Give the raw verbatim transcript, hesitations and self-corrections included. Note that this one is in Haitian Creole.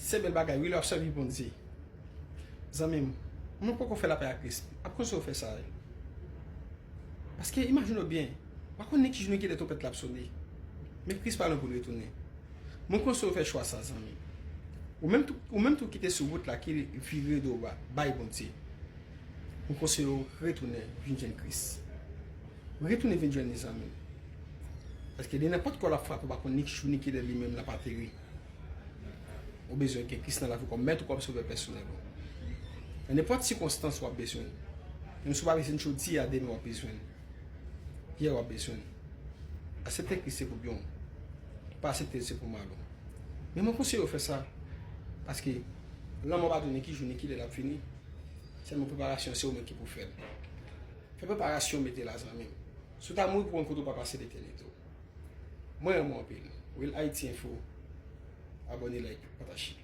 Se bèl bagay, wi, lè w ap sèvi Bondye. Zanmi m, moun poko fè lapè ak Kris, ap konseye w fè sa. Paske, imajine w byen, w pa konn ki jou ni ki lè twonpèt la ap sone. Men Kris pa lwen pou l retounen. Mwen konseye w fè chwa sa, zanmi m. Ou menm tou, ou menm tou ki te sou wout la, ki vire do ba, bay Bondye. Mwen konseye w retounen vin jwenn Kris. Retounen vin jwenn li, zanmi m. Paske li nenpòt kò l ap frape, w pa konn ni ki jou ni ki lè li menm l ap ateri. Ou bezwen gen Kris nan lavi w kòm mèt ou, kòm sovè pèsonèl ou. Nan nenpòt sikonstans w ap bezwen l. Menm si w pa bezwen l jodi a, demen w ap bezwen l. Yè w ap bezwen l. Aksepte Kris se pou byen w. Pa aksepte l se pou mal ou. Men mwen konseye w fè sa. Paske lanmò pa di w ni ki jou ni ki lè l ap vini. Sèlman preparasyon se ou menm ki pou fè l. Fè preparasyon, mete la, zanmi m. Si w ta mouri pou yon kote w pa pase letènite w. Mwen renmen w anpil. Real Haiti Info. Abòne, like, pataje.